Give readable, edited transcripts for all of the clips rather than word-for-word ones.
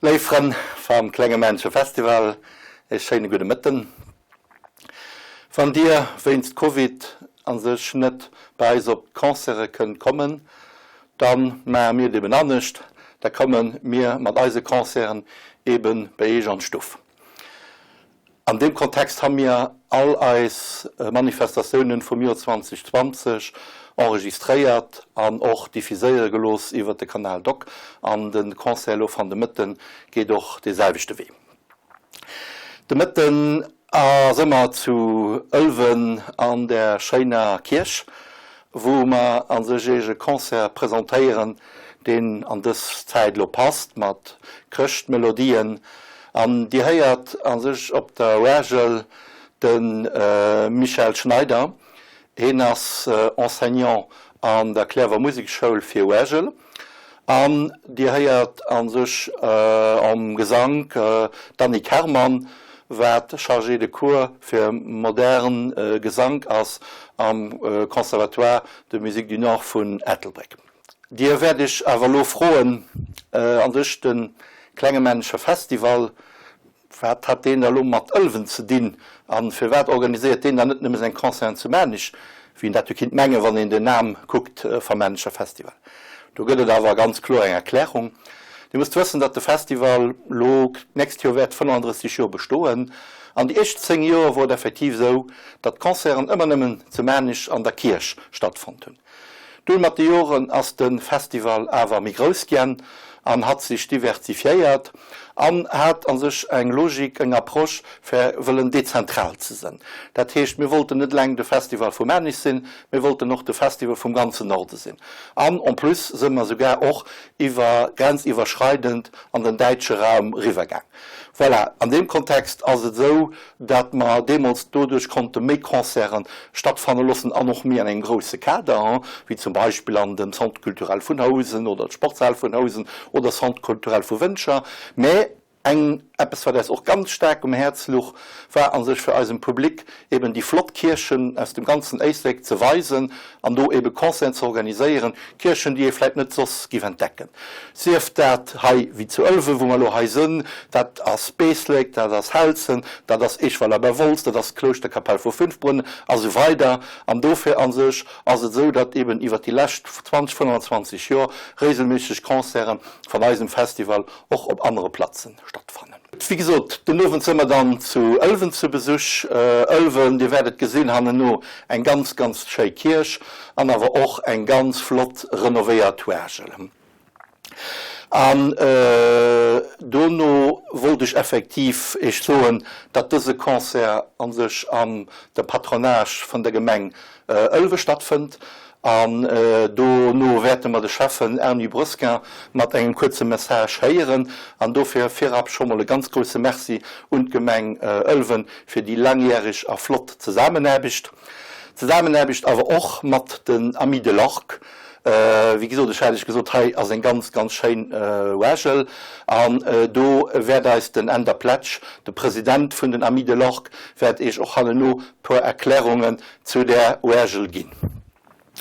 Léif Frënn vam Klenge Männche Festival, e schéine gudde Mëtten. Wann Dir wéinst Covid an sech net bei eis op d'Concerte kënnt kommen, dann maache mir et eben anescht, da komme mir mat eise Concerten eben bei Eech an d'Stuff. An deem Kontext ha mir all eis Manifestatiounen vum Joer 2020 enregistréiert an och diffuséiere gelooss iwwert de Kanal Doc an de Concert elo van de Mëtten geet och dee selwechte Wee. De Mëtten së mer zu Ëlwen an der schéiner Kierch, wou mer a sech eech e Concert presentéieren, deen an dës Zäit elo passt, mat Chrëschtmelodien. An Dir héiert a sech op der Uergel de Michel Schneider. Heen ass Enseignant an der Cliärrwer Musekschoul fir Uergel. An Dir héiert a sech am Gesank d'Annick Herrmann, wat Chargée de cours fir modern Gesank ass am Conservatoire de musique du Nord vun Ettelbréck. Dir wäert Iech awer elo froen, a sech de Klenge Männche Festival, Wat hat deen da lo mat Ëlwen ze dinn? A firwat organiséiert deen dann net nëmme seng Concerten zu Maarnich, wéi een dat jo kinnt mengen, wann een den Nam kuckt vam Maarnicher Festival? Do gëtt et awer ganz kloer eng Erklärung. Dir musst wëssen, datt de Festival lo d'nächst Joer wäert 35 Joer bestoen. An déi éischt 10 Joer wor et effektiv esou, datt d'Concerten ëmmer nëmmen zu Maarnich an der Kierch stattfonnt hunn. Dunn mat de Joren ass de Festival awer méi grouss giann an hat sech diversifiéiert an hat an sech eng Logik, eng Approche fir wëllen dezentral ze sënn. Dat heescht mir wollten net eleng de Festival vu Maarnich sinn, mir wollten och de Festival vum ganzen Norde sinn. An en plus sënn mer sougar och iwwer grenziwwerschreidend an den däitsche Raum riwwer gaang. Voilà, an deem Kontext ass et esou, datt mer deemools doduerch konnte méi Concerte stattfanne loossen an och méi an engem grousse Kader, wéi zum Beispill an dem Centre culturel vun Housen oder d'Sportshal vun Housen oder Centre culturel vu Wëntger. Mä eng, eppes wat eis och ganz staark um Häerz luch, war a sech fir eisem Public eben déi flott Kierchen aus dem ganzen Éislek ze weisen an do ebe Concerten ze organiséieren, Kierchen, déi ee vläit net soss giff entdecken. Sief dat hei wéi zu Ëlwen, wou mer elo hei sënn, dat ass Beeslek, dat ass Helzen, dat ass Eeschweiler bei Wolz, dat ass d'Klouschterkapell vu Fünfbrunnen a sou weider. An dofir a sech ass et esou, datt eben iwwer déi lescht 20, 25 Joer réigelméisseg Concerte van eisem Festival och op anere Platzen stattfannen. Wéi gesot, den Owend së mer dann zu Ëlwen zu Besuch. Ëlwen, Dir wäert et gesinn hanneno, eng ganz, ganz schéi Kierch an awer och eng ganz flott renovéiert Uergel. An dono wollt ech effektiv Iech soen, datt dëse Concert a sech am dem Patronage vun der Gemeng Ëlwe stattfënnt. An dono wäerte mer de Schäffen Erny Brusquin mat engem kuerze Message héieren. An dofir virab scho mol e ganz grousse Merci un d'Gemeng Ëlwen fir déi langjäreg a flott Zesamenaarbecht. Zesamenaarbecht awer och mat den Amis de l'Orgue. Wéi gesot, ech hat Iech gesot, hei ass eng ganz, ganz schéin Uergel. An do wäert eis den Änder Pletsch, de President vun den Amis de l'Orgue, wäert Iech och hanneno puer Erklärungen zu där Uergel ginn.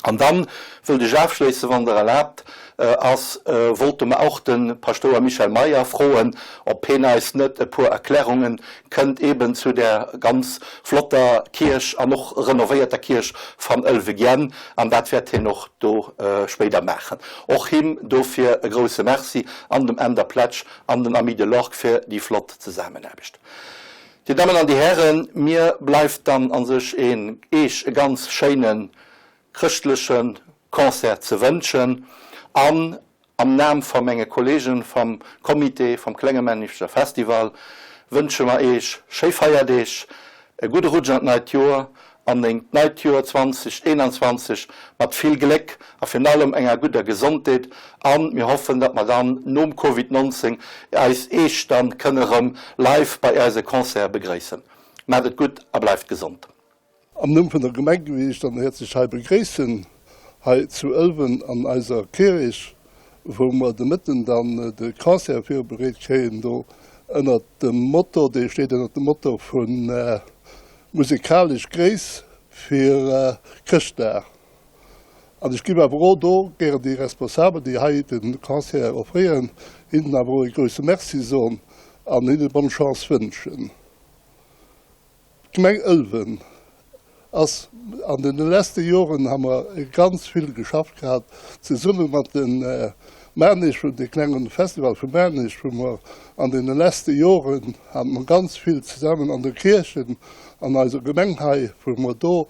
An dann wëllt ech afschléissen, wann Der erlaabt ass, wollte mer och de Paschtouer Michel Meyer froen, ob heen eis net e puer Erklärunge kënnt eben zu där ganz flotter Kierch an och renovéierter Kierch van Ëlwe gien. An dat wäert heen och do spéider maachen. Och him dofir e grouse Merci an dem Änder Pletsch an den Amis de l'Orgue fir déi flott Zesaamenaarbecht. Dir Dammen an Dir Hären, mir bleift dann a sech een Eech e ganz schéine chrëschtleche Concert ze wënschen an am Nam va menge Kollegen vam Comité vam Klenge Männicher Festival wënsche mer Eech schéi Feierdeeg, e gudde Rutsch an d'neit Joer an engt neit Joer 2021 mat vill Gléck a virun allem enger gudder Gesondheet an mir hoffen datt mer dann nom Covid 19 eis Eech dann kënne rëm live bei eise Concerte begréissen. Maacht et gutt a bleift gesond. Am Numm vun der Gemeng wéll ech dann häerzlech hei begréissen, hei zu Ëlwen an eiser Kirich, wou mer de Mëtten dann de Concert virbereet kréien, do ënnert dem Motto, dee steet ënnert dem Motto vun Musikalesch Gréiss fir Chrëschtdag. An ech géif awer och do gären déi Responsabel, déi hei de Concert offréieren, hinnen awer och ee grouse Merci soen an hinne bonne Chance wënschen. D'Gemeng Ëlwen ass, an deene leschte Joren ha mer ganz vill geschafft gehat, zesumme mat de Maarnech, vun de klenge Festival vu Maarnech, wou mer an deene leschte Joren hate mer ganz vill zesammen an de Kierchen an eiser Gemeng hei, wou mer do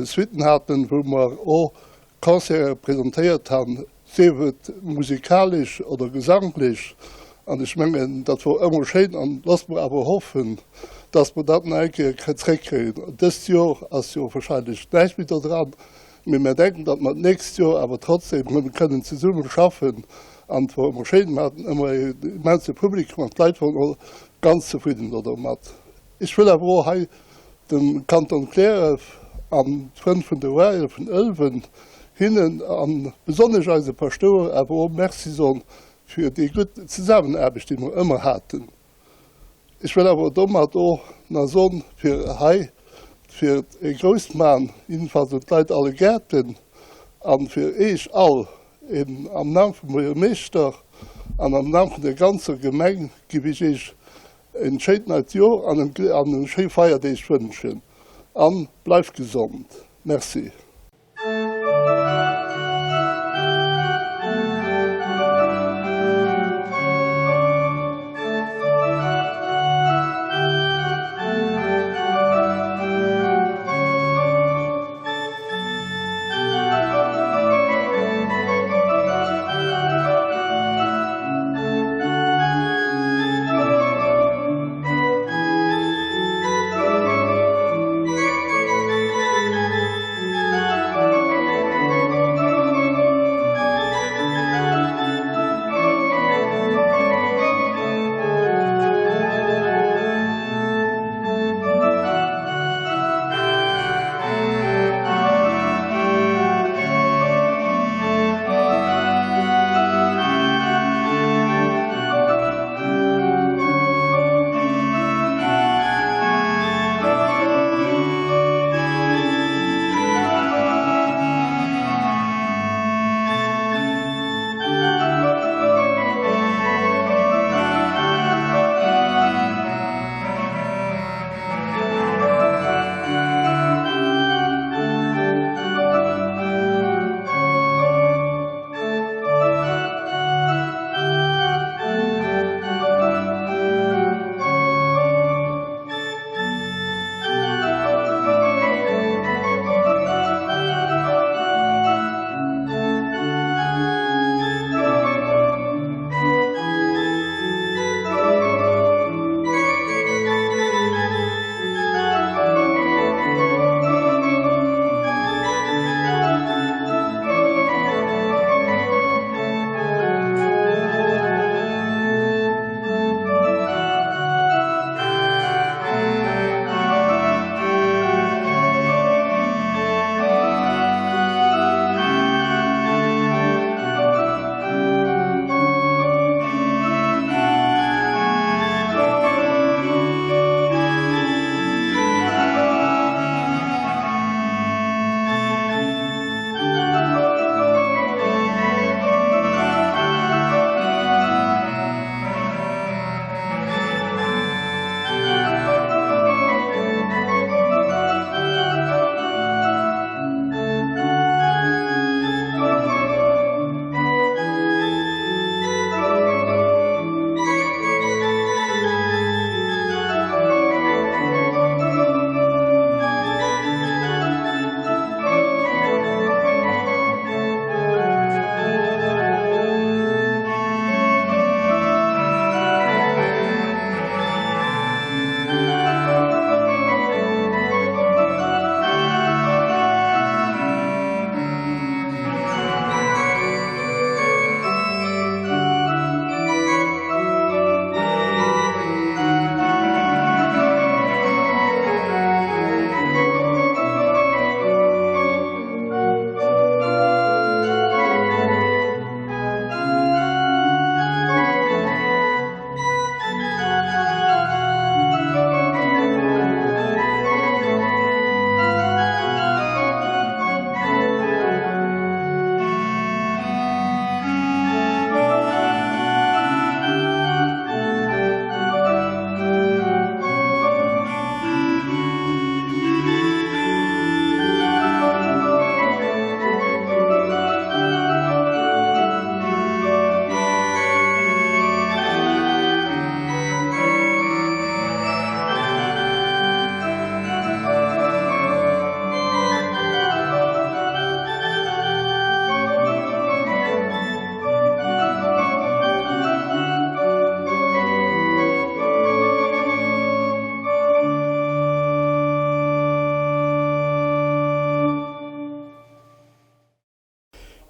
Suiten haten, wou mer och Concerte presentéiert han, sief et musikalesch oder gesanglech, an ech mengen, dat wor ëmmer schéin an loosse mer awer hoffen, dass mer dat nach eng Kéier zréckkréien. Dëst Jor ass jo wahrscheinlech näischt méi do dran, mee mär denken, datt mer d'nächst Jor awer trotzdem erëm kënnen zesumme schaffen an et wor ëmmer schéin, mer haten ëmmer en immense Publikum an d'Leit woren och ganz zefridden do domat. Ech wëll awer och hei dem Kanton Kläref an d'Frënn vun der Royal vun Ëlwen, hinnen a besonnesch eise Paschtouer awer och Merci soen fir déi gutt Zesammenaarbecht, déi mer ëmmer haten. Ech wëll awer domat och nach soen, fir hei fir e grousst man, jiddefalls un d'Leit alleguerten a fir Eech all, een am Naam vum Buergermeeschter an am Naam vun der ganzer Gemeng giff ech Eech Een schéint neit Joer an en schéi Feierdeeg wënschen an bleift gesond. Merci.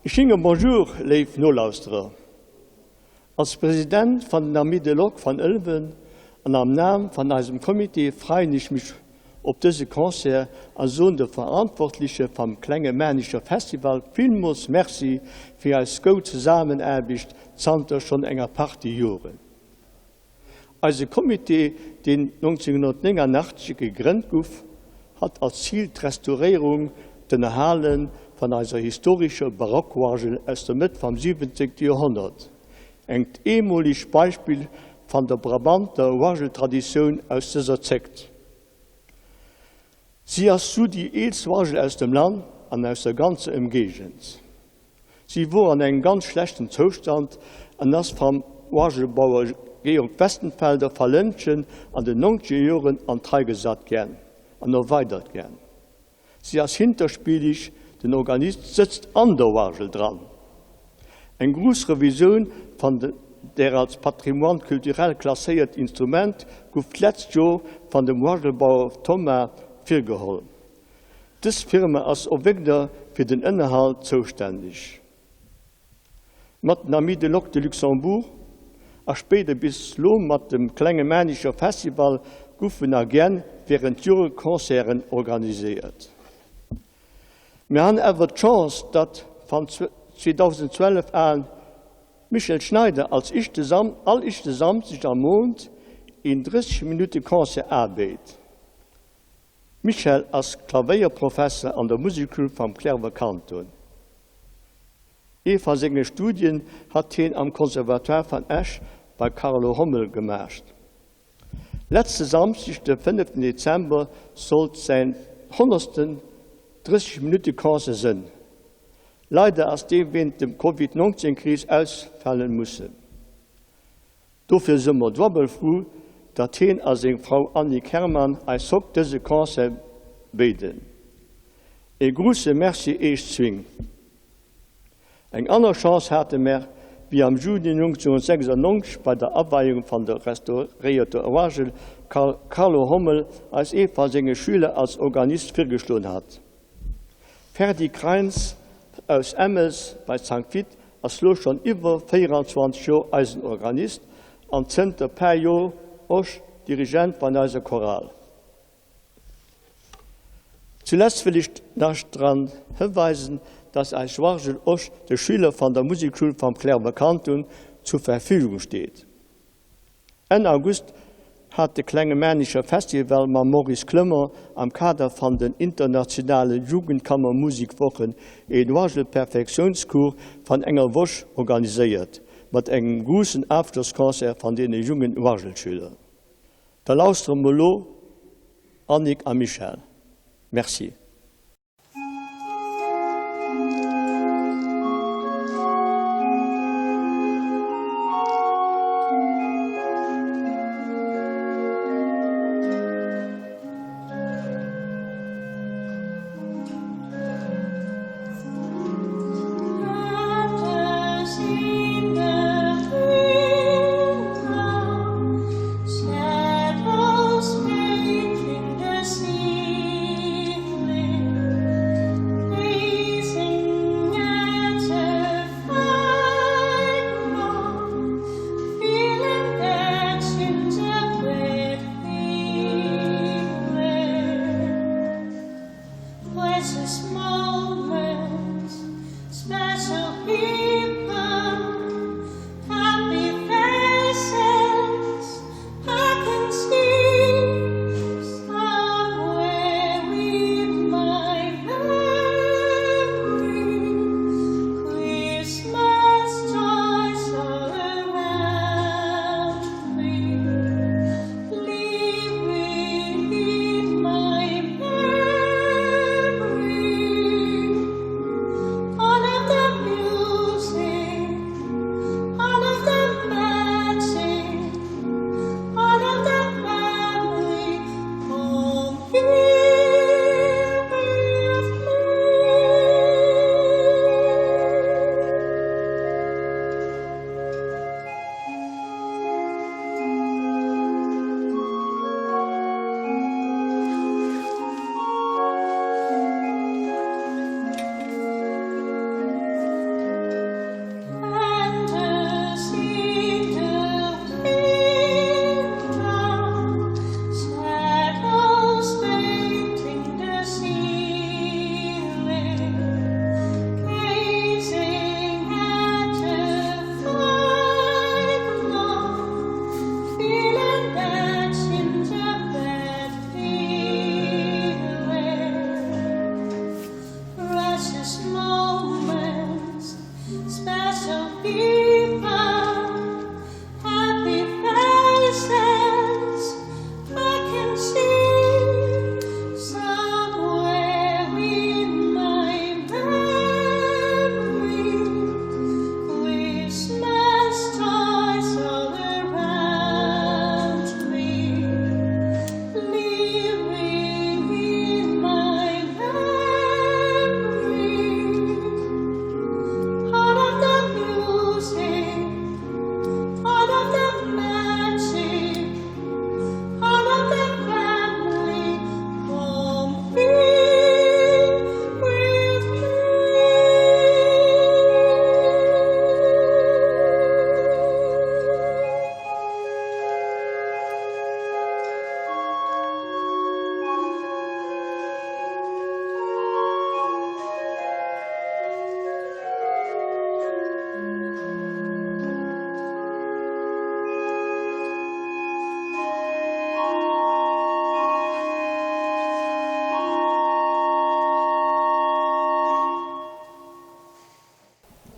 E schinge Bonjour, léif Nolauschterer. Als President van den Amis de l'Orgue van Ëlwen an am Naam van eisem Comité freien ech mech op dëse Concert a soen de Verantwortliche vam Klenge Maarnicher Festival villmools Merci fir eis goud Zesamenaarbicht zanter schon enger Partie Joren. Eise Comité, deen 1989 gegrënnt guff, hat als Zil d'Restauréierung, d'Ënnerhale van eiser historischer Barockuergel aus der Mëtt vam 17. Joerhonnert, engt eemolig Beispill van der Brabanter Uergeltraditioun aus dëser Zéckt. Si ass su déi eelst Uergel aus dem Land an aus der ganzer Emgegend. Si wor an engem ganz schlechten Zoustand an ass vam Uergelbauer Georg Westenfelder va Lëntgen an den nongzeger Joren an d'Rei gesat gän an erweidert gän. Si ass hinterspielig, den Organist sëtzt an der Uergel dran. Eng gruuss Revisioun van der als Patrimoine culturel klasséiert Instrument guff d'letzt Jor van dem Uergelbauer Thoma virgeholl. Dës Firma ass och wegder fir den Ënnerhalt zoustänneg. Mat den Amis de l'Orgue de Luxembourg a spéider bis lo mat dem Klenge Maarnicher Festival guffen a gän während Jore Concerten organiséiert. Mir han awer d'Chance, datt van 2012 aan d'Michèle Schneider als ischte Sam all ischte Samsdeg am Mount een 30 Minute Concert aabéit. D'Michèle ass Klavéierprofesser an der Musekschoul vam Clerwer Kanton. Ee va senge Studien hat heen am Conservatoire van Esch bei Carlo Hommel gemaacht. Letzte Samschdeg, de fënneften Dezember, sollt säin honnertsten 30 Minutte Concert sënn. Leider ass dee wéint dem Covid 19 Kris ausfalen mussen. Dofir së mer duebel frou, datt heen a seng Frau Annick Herrmann eis hokt dëse Concert béiden. Ee gruusse Merci eech zwing. Eng anner Chance hate mer, wéi am Juni 1996 bei der Aweiung van der restauréierter Uergel Carlo Hommel eis ee va senge Schüler als Organist virgeschloen hat. Ferdy Kreins aus Emmels bei Sankt Vith ass lo schonn iwwer 24 Joer eisen Organist an zënter paar Joer och Dirigent van eiser Chorale. Zuletzt wëll ech nach dran hëweisen, dass eis Uergel och de Schüler van der Musekschoul vam Clerwer Kanton zur Verfügung steet. Enn August hat de Klenge Maarnicher Festival mam Maurice Clement am Kader van den internationale Jugendkammermusikwochen een Uergelperfektiounscours van enger Woch organiséiert, mat engem gruussen Afschlossconcert van deene jungen Uergelschüler. Da lauschteren mer lo Annick a Michèle. Merci.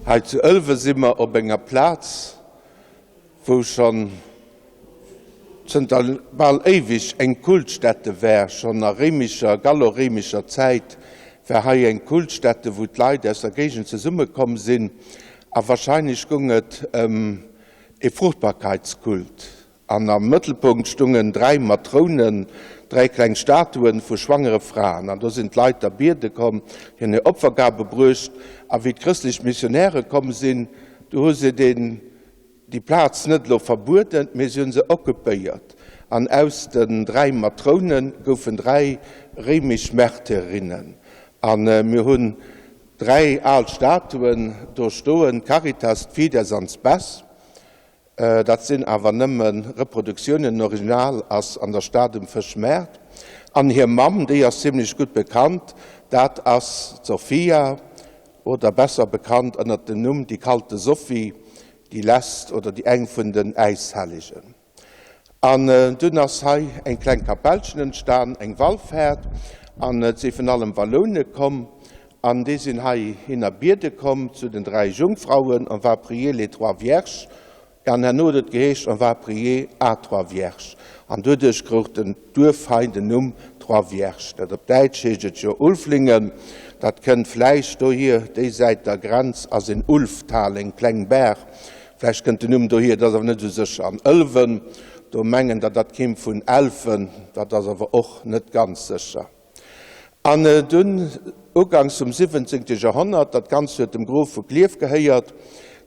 Hei zu Ëlwen si mer op enger Plaz, wou schonn zënter bal éiweg eng Kultstätte war. Schonn a réimescher, gallo-réimescher Zäit war hei eng Kultstätte, wou d'Leit aus der Géigend zesummekomm sinn. A wahrscheinlech goung et ëm e Fruchtbarkeitskult. An am Mëttelpunkt stungen dräi Matrounen, dräi kleng Statuen vu schwangere Fraen. An do sinn d'Leit da biede komm, hien hir Opfergabe bruecht. A wéi d'chrëstlech Missionäre komm sinn, du hu se den, déi Plaz net elo verbueden, mee se hu se occupéiert. An aus den dräi Matroune goufen dräi réimesch Märtyrerinnen. A mir hunn dräi al Statuen do stoen, d'Caritas, d'Fides an d'Spes. Dat sinn awer nëmme Reproduktiounen, den Original ass an der Stad um Fëschmaart. An hir Mamm, déi ass zimlech gutt bekannt, dat ass d'Sophia, oder besser bekannt ënnert dem Numm die kalte Sophie, déi lesst oder déi eng vun den Äishelligen. An dunn ass hei eng kleng Kapellchen entstan, eng Wallfaart, an et si vun allem Walloune komm. An déi sinn heihinner biede komm zu den dräi Jungfrauen, On va prier les trois vierges. An herno huet et geheescht, On va prier à trois vierges. An doduerch krouch den Duerf hei den Numm Trois Vierges. Dat op Däitsch heescht et jo Ulflingen. Dat kënnt vläicht dohier, déi Säit der Grenz ass en Ulftal, eng kleng Baach. Vläicht kënnt den Numm dohier, dat ass awer net esou sécher. An Ëlwen, do mengen der, dat kéim vun Elfen, dat ass awer och net ganz sécher. An dunn, uganks vum siwwenzéngte Joerhonnert, dat Ganzt huet dem Grof vu Klierf gehéiert,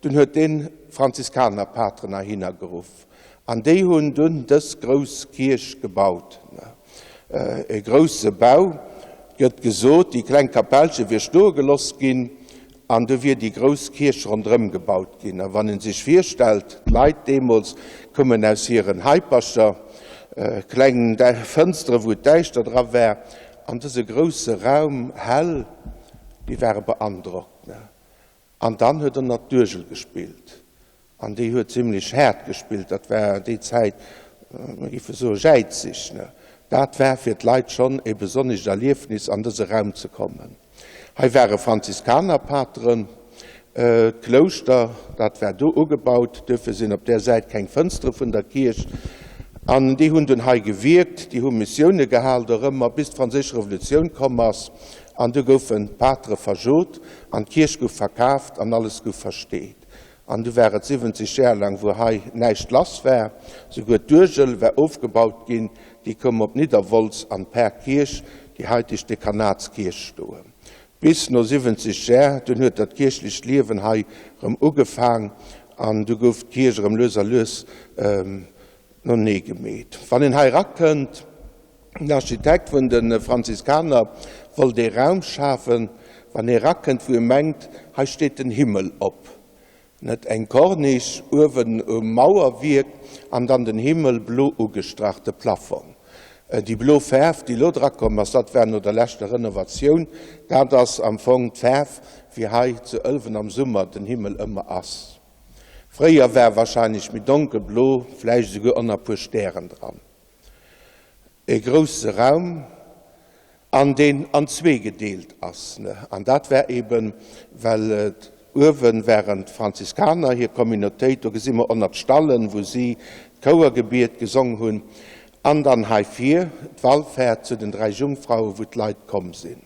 dunn huet dee Franziskanerpateren heihinner geruff. An déi hunn dunn dës grouss Kierch gebaut. E grousse Bau, 't gëtt gesot, déi kleng Kapellche wier stoe geloss ginn an du wier déi grouss Kierch ronderëm gebaut ginn. A wann ee sech virstellt, d'Leit deemools koumen aus hiren Haipercher, kleng Fënstere wou et däischter dra war, an dëse grousse Raum hell, déi ware beandrockt. An dann huet en nach d'Uergel gespillt. An déi huet zimlech haart gespillt. Dat war déi Zäit, mir géife soe jäizeg. Dat war fir d'Leit schonn e besonnescht Erliefnis, an dëse Raum ze kommen. Hei ware Franziskanerpateren. D'Klouschter, dat war do ugebaut, duerfir sinn op där Säit keng Fënstere vun der Kierch. An déi hunn dunn hei gewierkt, déi hu Missioune gehal dorëmmer, bis d'Franséisch Revolutioun komm ass. An du goufen d'Patere verjot an d'Kierch gouf verkaaft an alles gouf versteet. An du war et 70 Jar laang, wou hei näischt lass war. Souguer d'Uergel war ofgebaut ginn, déi koum op Nidderwolz an d'Parkierch, déi haiteg Dekanatskierch stoen. Bis no 70 Jar, dunn huet dat kierchlecht Liewen hei erëm ugefaang an du gouf d'Kierch erëm lues a lues nonee gemeet. Wann een hei erakënnt, den Architekt vun de Franziskaner wollt ee Raum schafen, wann ee erakënnt, wou ee mengt, hei steet den Himmel op. Net eng Corniche uewen um Mauerwierk an dann den Himmel blo ugestrach, de Plafong. Déi blo Faarf, déi elo drakomm ass, dat war no der leschter Renovatioun. Dat ass am Fong d'Faarf, wéi hei zu Ëlwen am Summer den Himmel ëmmer ass. Fréier war wahrscheinlech méi donkelblo, vläicht esouguer och nach e puer Stären dran. E grousse Raum, an deen an zwee gedeelt ass. An dat war eben, well uewe waren d'Franziskaner, hir Communautéit, do gesi mer och nach d'Stallen, wou si d'Chouergebiet gesong hunn, an dann hei vir d'Wallfährt zu den dräi Jungfrauen, wou d'Leit komm sinn.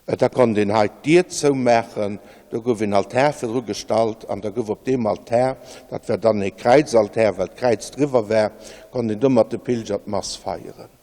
Da konnt een hei d'Dier zoumaachen, do gouf een Altar virdru gestallt an da gouf op deem Altar, dat war dann ee Kräizaltar, well d'Kräiz driwwer war, konnt een do mat de Pilger d'Mass feieren.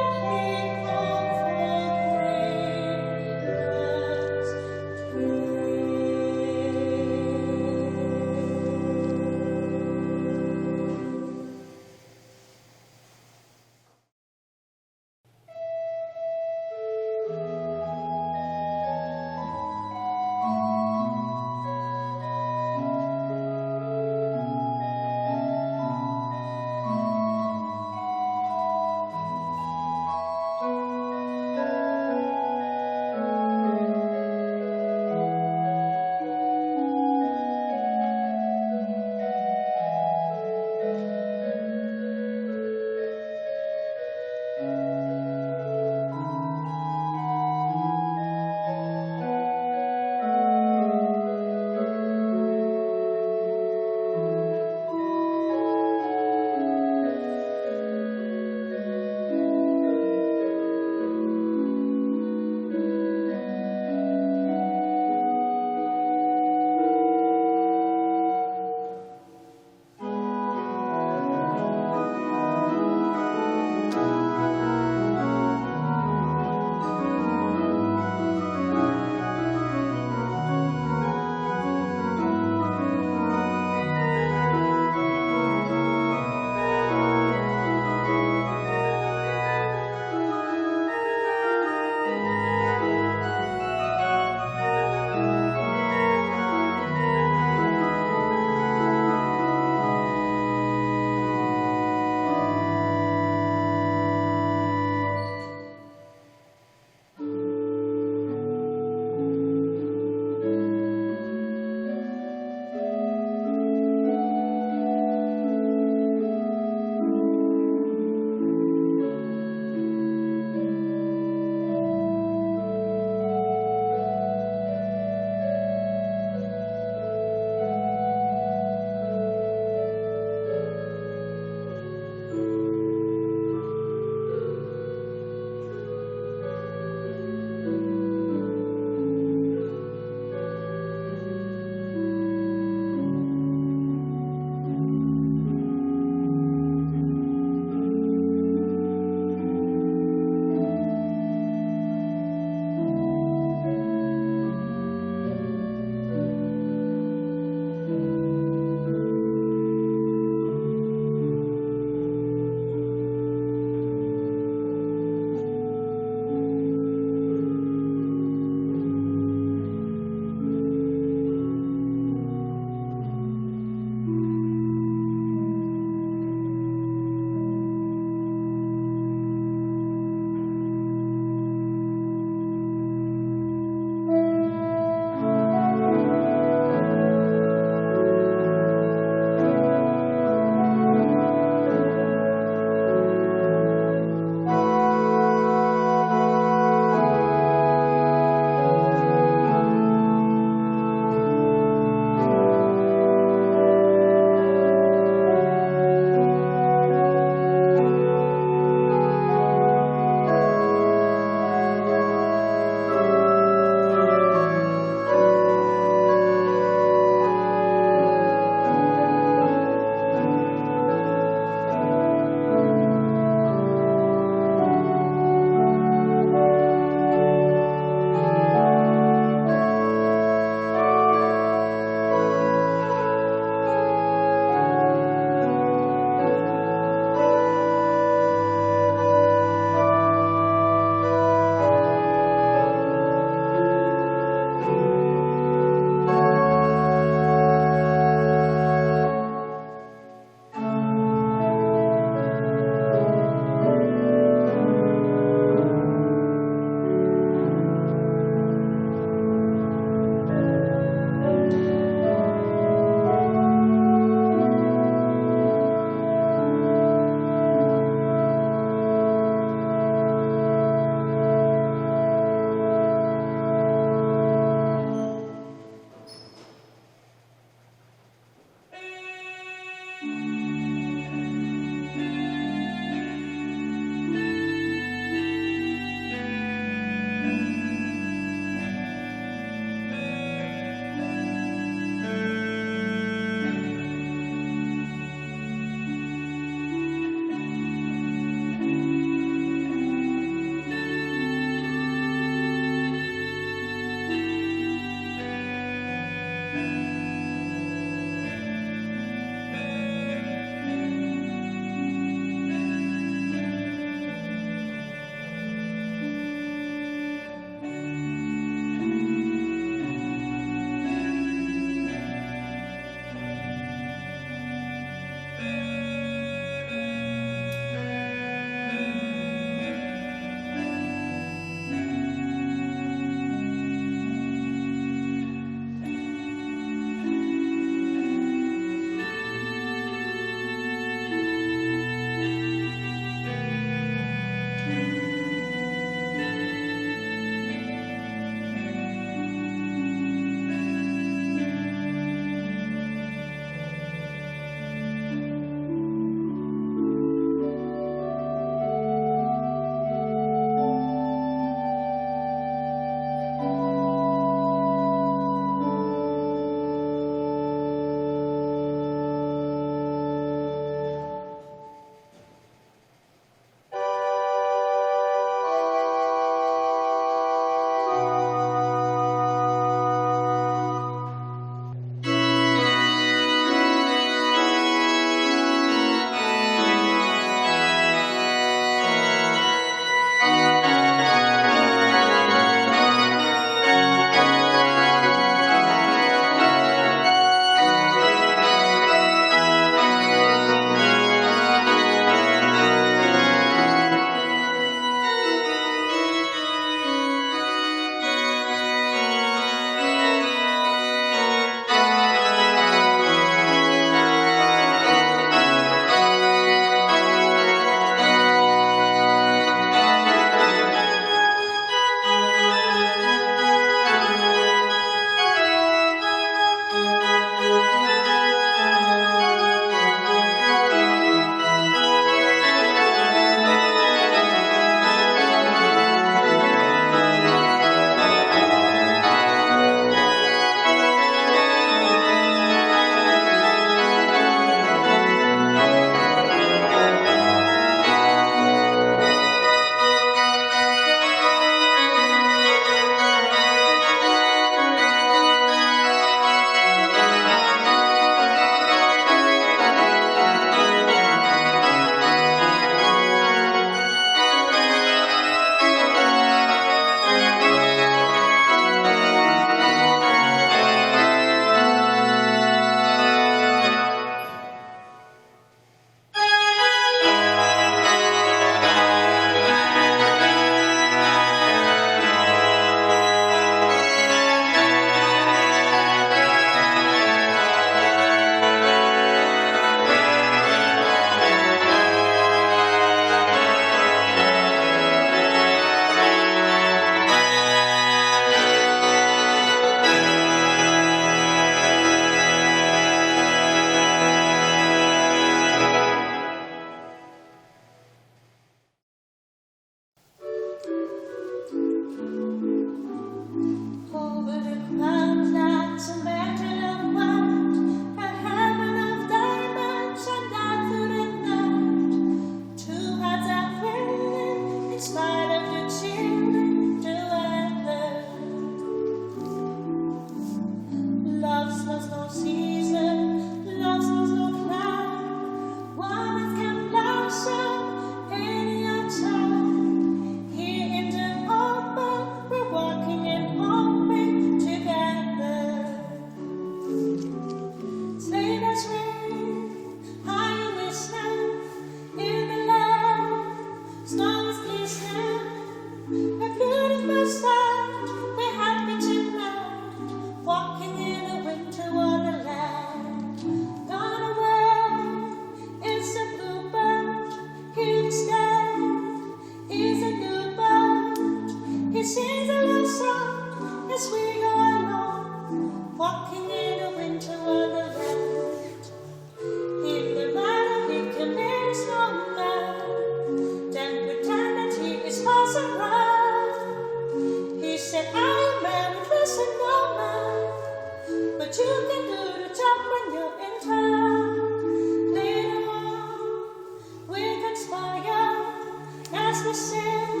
Christmas in.